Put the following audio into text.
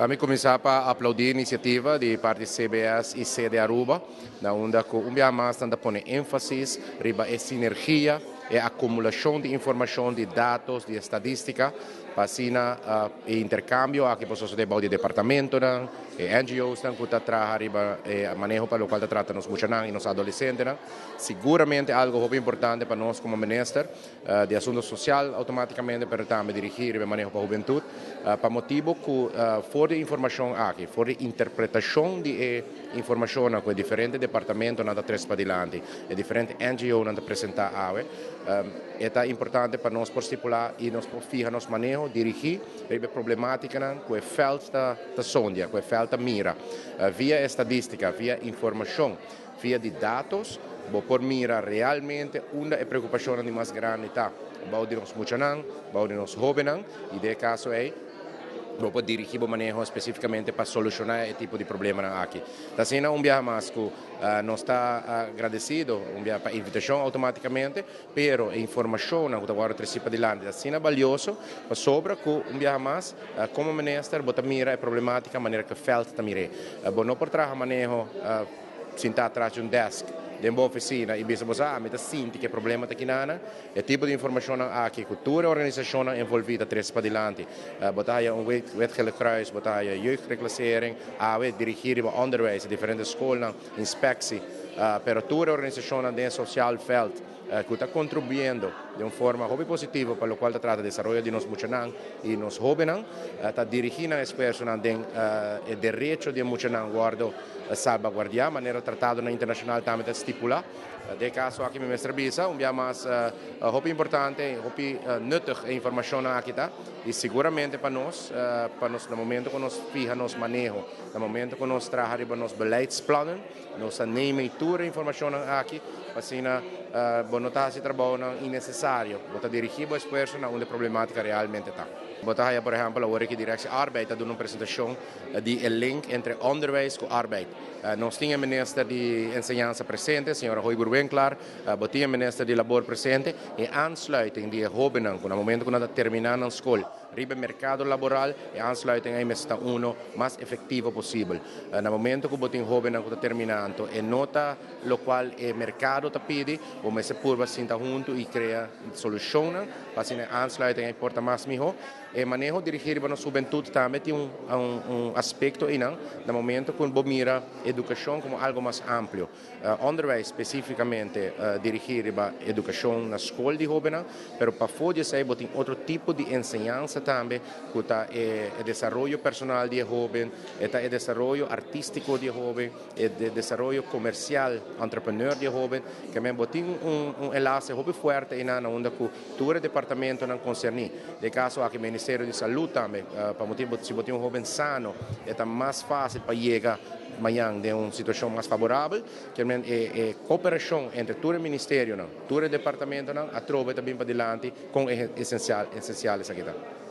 Ami cuminsa pa aplaudi iniciativa di parti CBS y CD Aruba, na unda cu un biaha mas nan ta pone enfasis riba e sinergia, e acumulacion di informacion, di datos, di estadistica, pa asina e intercambio aki por sosode bou di departamentonan, e NGOsnan cu ta traha riba e maneho pa locual ta trata nos muchanan y nos adolescentenan. Siguramente algo hopi importante pa nos como minister di Asunto Social automaticamente, pero tambe dirigi riba e maneho pa hubentud, pa motibo cu for di e informacion aki, for di interpretacion di e informacionnan cu e diferente departamentonan ta trece padilanti, e diferente NGOnan ta presenta awe, e ta importante pa nos por stipula y nos por fiha nos maneho dirigi riba e problematicanan cu e veld ta sondia, cu e veld ta mira. Via estadistica, via informacion, via di datos, bo por mira realmente unda e preocupacionnan di mas grandi ta bou di nos muchanan, bou di nos hobennan, y den e caso ey bo por dirigi bo maneho specificamente pa soluciona e tipo di problemanan aki. Ta asina un biaha mas cu nos ta agradecido un biaha pa invitacion automaticamente, pero e informacionnan cu ta wordo treci padilanti ta asina balioso pasobra cu un biaha mas como minister bo ta mira e problematica manera cu e veld ta mir'e. Bo no por traha maneho sinta atras di un desk den bo oficina y bisa bo sa, ami ta sinti cu e problema ta kinana. E tipo di informacionnan aki cu tur e organisacionnan envolvi ta trece padilanti. Bo ta haya un Wit Gele Kruis, bo ta haya Jeugdreclassering, awe dirigi riba onderwijs, diferente scolnan, inspectie, pero tur e organisacionnan den e sociaal veld cu ta contribuyendo den un forma hopi positivo pa locual ta trata desaroyo di nos muchanan y nos hobennan, ta dirigi nan esfuerzonan den e derecho di e muchanan wordo salvaguardia manera tratadonan internacional tambe ta stipula. Den e caso aki mi mester bisa un bia mas hopi importante, hopi nuttig e informacionnan aki ta y siguramente pa nos, pa nos na momento cu nos fiha nos maneho, na momento cu nos traha riba nos beleidsplannen, nos ta neem tur e informacionnan aki pa asina bo no ta haci trabounan innecesario, bo ta dirigi bo esfuerzo na unda e problematica realmente ta. Bo ta haya por ehempel awor aki Directie Arbeid ta duna un presentacion di e link entre onderwijs cu arbeid. Nos tin e minister di enseñansa presente, señora Hooyboer-Winklaar, bo tin e minister di labor presente. E aansluiting di e hobennan cu na momento cu nan ta termina nan scol riba e mercado laboral, e aansluiting ey mester ta uno mas efectivo posibel. Na momento cu bo tin hobennan cu ta termina anto e no ta locual e mercado ta pidi, bo mester purba sinta hunto y crea solucionnan pa asina e aansluiting ey por ta mas miho. E maneho dirigí riba nos hubentut tambe tin un aspekto einan na momento ku bo mira edukashon komo algo mas amplio. Onderwijs spesífikamente dirigí riba edukashon na skol di hóbennan, pero pafó di esei bo tin otro tipo di enseñansa tambe ku ta e desaroyo personal di e hóben, e ta e desaroyo artístiko di e hóben, e desaroyo komersial, entrepreneur di e hóben. Ke men bo tin un enlase hopi fuerte einan na unda ku tur e departamentonan konserní. Den e kaso aki Ministerio di Salud tambe, pa motibu si bo tin un hoben sano e ta mas fásil pa yega mañan den un situashon mas faborabel. Kier e kooperashon entre tur e ministerionan, tur e departamentonan atrobe ta bin padilanti kon esensial esaki ta.